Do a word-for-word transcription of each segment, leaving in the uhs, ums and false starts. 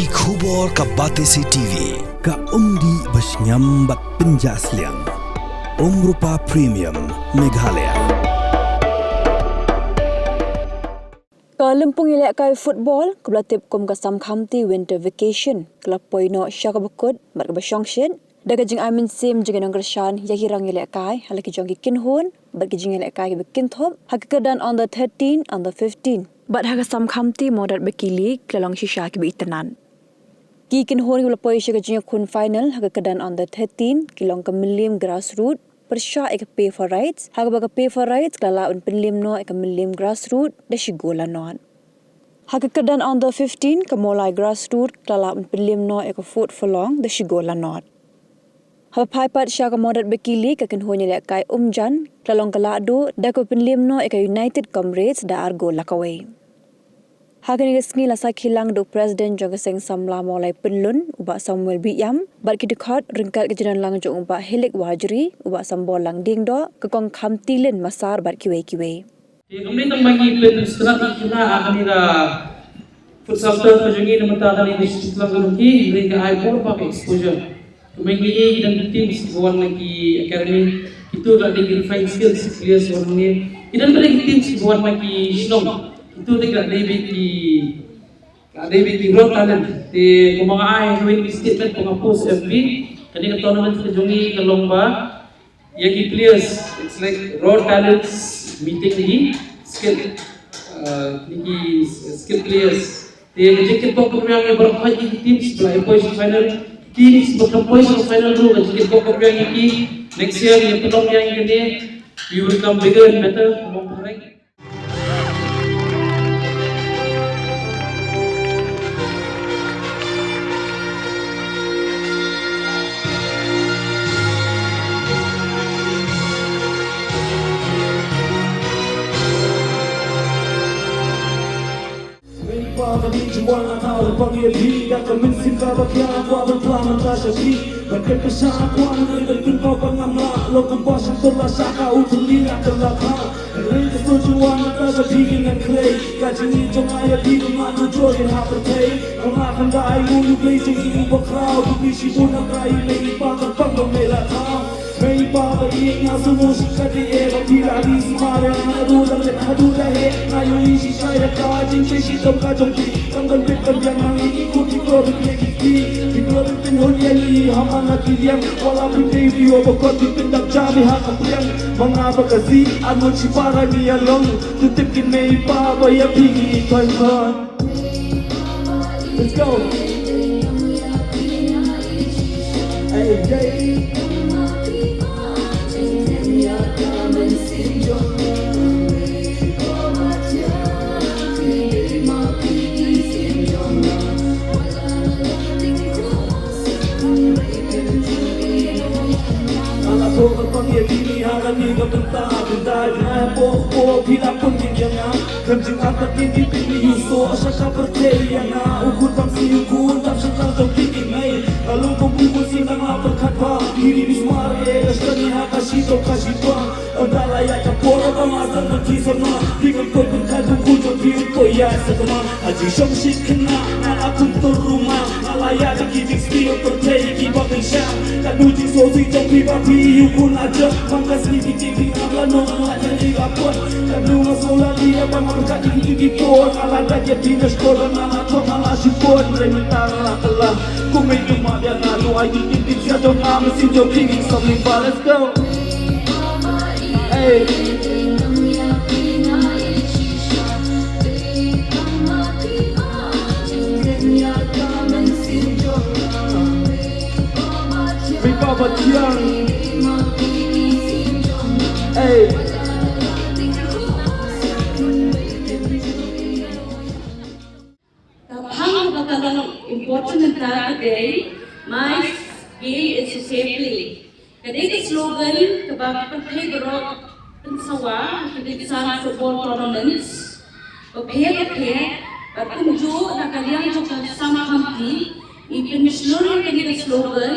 Ki khubor ka Batesi T V, ka umdih ba shngiam bad pynjah sliang. Umrupa Premium, Meghalaya. Ka lympung ïalehkai football kaba la tip kum ka Samkhamti Winter Vacation ka la poi noh sha kaba kut bad kaba shongshit da ka jingai mynsiem jong ki nongkyrshan ïa ki rang ïalehkai ha la ki jong ki kynhun bad ki jingïalehkai kiba kynthup ha ka kyrdan under thirteen, under fifteen. Bad ha ka Samkhamti Mawdat Bakili ki la long shisha kiba itynnad. Ki kynhun kiba la poi sha ka jingïakhun final ha ka kyrdan under thirteen ki long ka Mylliem Grassroot pyrshah ïa ka Pay for Rights, ha kaba ka Pay for Rights ka la lah ban pynliem noh ïa ka Mylliem Grassroot da shi gol la nod. Ha ka kyrdan under fifteen ka Mawlai Grassroot ka la lah ban pynliem noh ïa ka Fort Forlong da shi gol la nod. Haba phai pat sha ka Mawdat Bakili ka kynhun ïalehkai Umjan ka la long ka lahduh da kaba pynliem noh ïa ka United Comrades da ar gol la kawei. Ha kane ka sngi la sakhi lang da u President jong ka Seng Samla Mawlai Pynlun, u Bah Samuel Biam, bad ki dkhot ryngkat ka jingdon lang jong u Bah Hilik Wahjri, u Bah Samborlang Diengdoh, ka Kong Khamtilin Massar bad kiwei kiwei. Te kumne tang ba ngi pynstad ïa ki la ha kane ka futsal turf ka jong ngi na mynta kane ka district level ka jong ngi, hynrei ka ai bor ba ka exposure. Kumne ngi ïa ki don ki teams kiba wan na ki academy, kito ki la dei ki refined skills players wan hangne. Ki don bad ki teams kiba wan na ki shnong, kito ki la dei beit ki, la dei beit ki raw talent. Te kumba nga ai ha kawei ka statement ba nga post F B, kane ka tournament ka jong ngi ka long ba ïa ki players, it's like raw talents meeting the skill, uh, the skill players. Te ka jingkitbok kyrpang ïa baroh ki teams ba la poi sha final, teams ba la poi sha final ruh ka jingkitbok kyrpang ïa ki. Next year ïa pynlong ïa kane, we will come bigger and better. Mei pa ba ngi ju wan ha ka lympung ïa phi, da ka mynsiem kaba khia kwah ban phla mynta sha phi. Ban pynshai kwah ban pynpaw ba ngam lah, long kumba shah tur la sha ka u thylli la ka la kha. Hynrei ka shu ju wan mynta sha phi ki nang khlei, ka jingïeit jong nga ïa phi ka mad nujor ïa ha pyrthei. Nga mad khlem da ai nguh ïa u Blei jong ngi uba khraw, u phi shibun na ka i mei i pa kyrpang ba me la thaw. Mei i pa ba ïeit nga sngewsih ka dei eh ba phi la ri sumar ïa nga naduh da leh haduh da heh. Nga ïohi shisha ïa ka jingpynshitom ka jong phi. Tang ban peit ban biang ma ngi ki khun ki khlur ki kmie ki kti, ki khlur ki kynhun ïa ngi ha man la ki liang. Wat la phi dei phi ïoh ba kot phi pyndap jam ïa ha ka pliang. Ma nga bad ka zi arngut shipara ngi ïalong. To tip ki mei i pa ba ïa phi ngi thoi thoi. Let's go. Hey, hey. Nga la thoh kyrpang ïa kine ha kane ka bynta, bynta jong nga hapoh, hapoh phi la pynbeit ïa nga. Khlem jingangnud ïa ki pynïoh soh sha ka pyrthei ïa nga. U khun bamsi u khun dap sha tang jong phi ki mei. Nga long kum u khun sien tang la pyrkhat bha. Phi ri bismar eh ka shane ha ka shitom ka shitwa. Ynda la ïaid ka por ba nga sdang ban khie sarong. Phi khlem poi pyrkhat u khun jong phi u poi ïaid sakma. Ha jingshongshit khynnah nga la kumtur ruh ma. Nga la ïaid ha ki jingstad pyrthei kiba pynshai. Katno jingsngewsih jong phi ba phi ïa u khun la jot. Tang ka sngi ki tieng phi ngam lah noh, nga la ïaid ïa ka por. Katno nga sngew la lieh ba ngam kat ïa ki por. Nga la da ïa phi na shkor ba nga la thok nga la shukor. Hynrei mynta nga la kylla. Kum mei kum ma biang nga lu ai ki kin kin sia jong nga mynsiem jong phi ngin som lyngba. Let's go. Hey. Mei pa ba thiang. Hey. Ka phang ba ka long important mynta ka dei, "My game is a fair play." Ka dei ka slogan kaba ka pyrthei baroh pynsawa ha ki kynsan football tournaments bapher bapher, bad kumjuh na ka liang jong ka Samkhamti ngi pynshlur ïa kane ka slogan,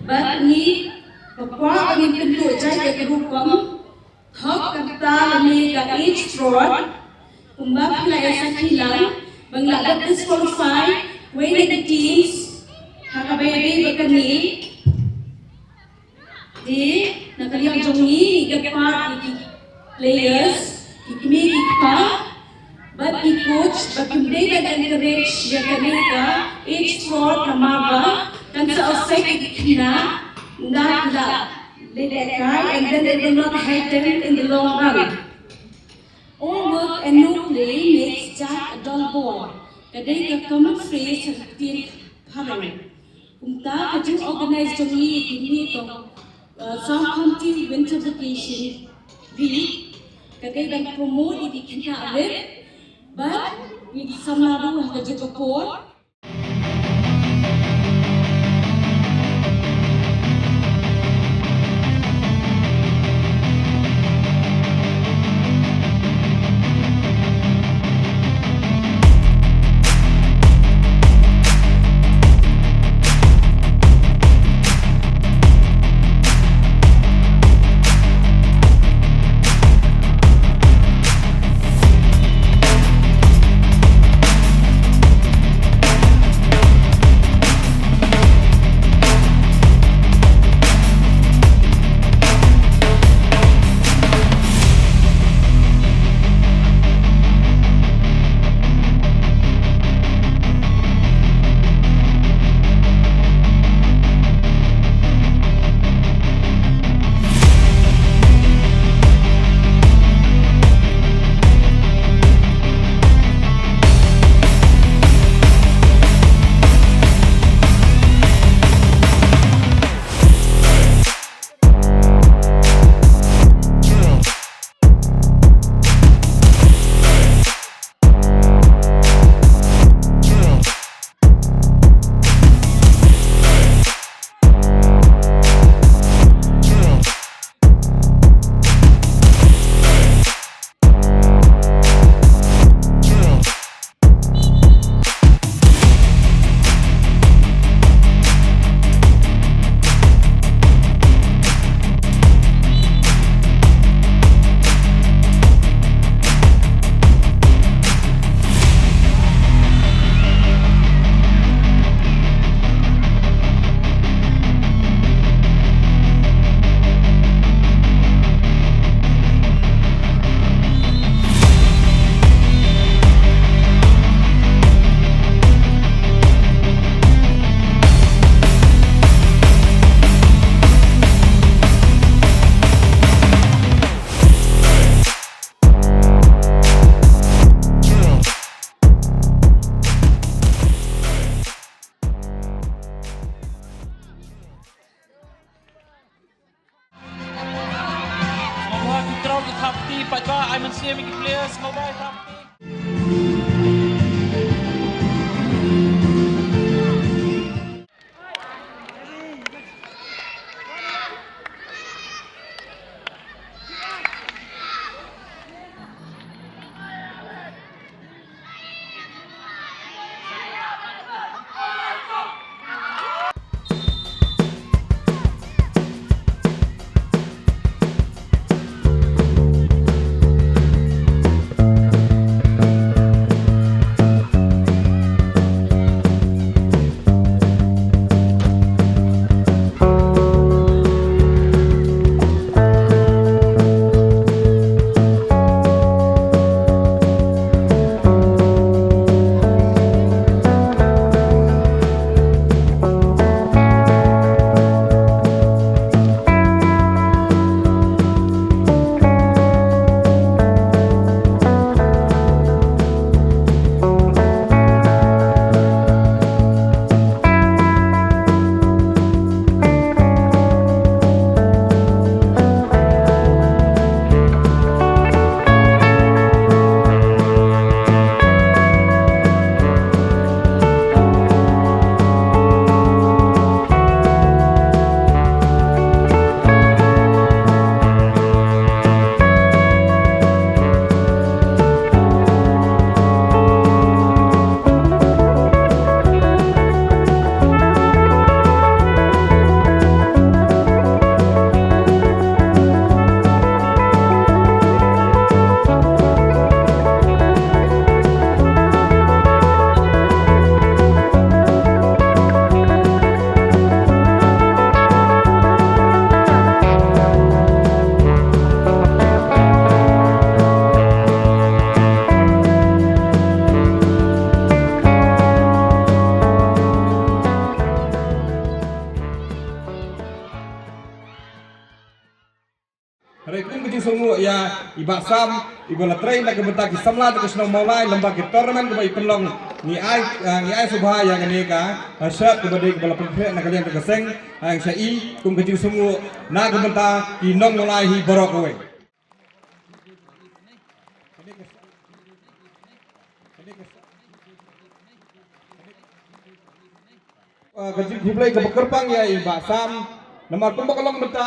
bad ngi kwah ba ngin pynduh jait ïa ka rukom thok kata lane ka age fraud, kumba phi la ïa sakhi lang, ba ngi la dep disqualify Wei na ki teams ha kaba ïadei bad kane, te na ka liang jong ngi, ngi kyrpad ïa ki players, ki kmie ki kpa bad ki coach ba kim dei ban encourage ïa kane ka age fraud namar ba kan sa affect ïa ki khynnah ynda ki la lehkai, and then it will not help them in the long run. All work and no play makes Jack a dull boy. Ka dei ka common phrase ha ka ktien phareng. Kumta ka jing organize jong ngi ïa kine ki, uh, South County Winter Vacation Week ka dei ban promote ïa ki khynnah rit bad ïa ki samla ruh ha ka juh ka por. Sngewbha ki troh ki thap kti, paidbah, ai mynsiem ïa ki players, sngewbha thap kti. Ïa i Bah Sam, iba la trei na ka bynta ki samla jong ka shnong Mawlai, lem bad ki tournament kiba i pynlong. Ngi ai, ah, ngi ai sngewbha ïa kane ka, ah, shirt kaba dei kaba la pynkhreh na ka liang jong ka seng, ah, ïa sha i, kum ka jingsngewnguh na ka bynta ki nong Mawlai hi baroh kawei. Ah, ka jingkhublei kaba kyrpang ïa i Bah Sam. Namar kumba ka long mynta,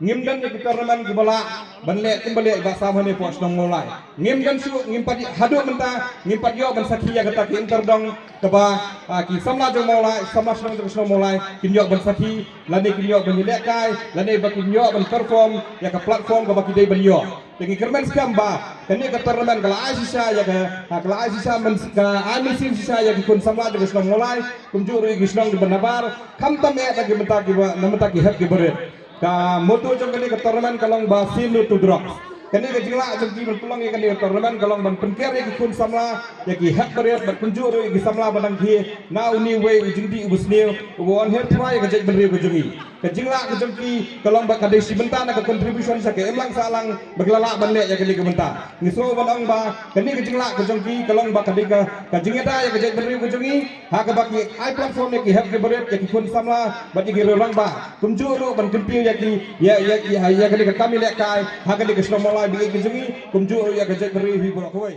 ngim don ïa ki tournament kiba lah ban leh kumba leh i Bah Sam hangne hapoh shnong Mawlai. Ngim don shuh, ngim pat, haduh mynta ngim pat ïoh ban sakhi ïa kata ka inter dong kaba, ah, ki samla jong Mawlai, samla shnong jong shnong Mawlai kin ïoh ban sakhi, lane kin ïoh ban ïalehkai, lane ba kin ïoh ban perform ïa ka platform kaba ki dei ban ïoh. Te ngi kyrmen skhem ba kane ka tournament ka la ai shisha ïa ka, ha, ka la ai shisha myn-, ka ai mynsiem shisha ïa ki khun samla jong ka shnong Mawlai, kumjuh ruh ïa ki shnong kiba nabar, khamtam eh na ki bynta kiba, na bynta ki hep kiba rit. Ka motto jong kane ka tournament ka long ba say no to drugs. Kane ka jinglah jong ki ban pynlong ïa kane ka tournament ka long ban pynker ïa ki khun samla, ïa ki hep barit bad kumjuh ruh ïa ki samla ba dang khie na une uwei u jingdih uba sniew uba wan her trai ïa ka jaitbynriew ka jong ngi. Ka jinglah ka jong ki ka long ba ka dei shi bynta na ka contribution sha ka imlang sahlang ba ki la lah ban leh ïa kane ka bynta. Ngi sngew ban ong ba kane ka jinglah ka jong ki ka long ba ka dei ka, ka jingïada ïa ka jaitbynriew ka jong ngi, ha kaba ki ai platform ïa ki hep ki barit, ïa ki khun samla bad ïa ki rangbah, kumjuh ruh ban kyntiew ïa ki, ïa, ïa, ïa, ïa kane ka kam ïalehkai ha kane ka shnong Mawlai ba ïeit ka jong ngi, kumjuh ruh ïa ka jaitbynriew hi baroh kawei.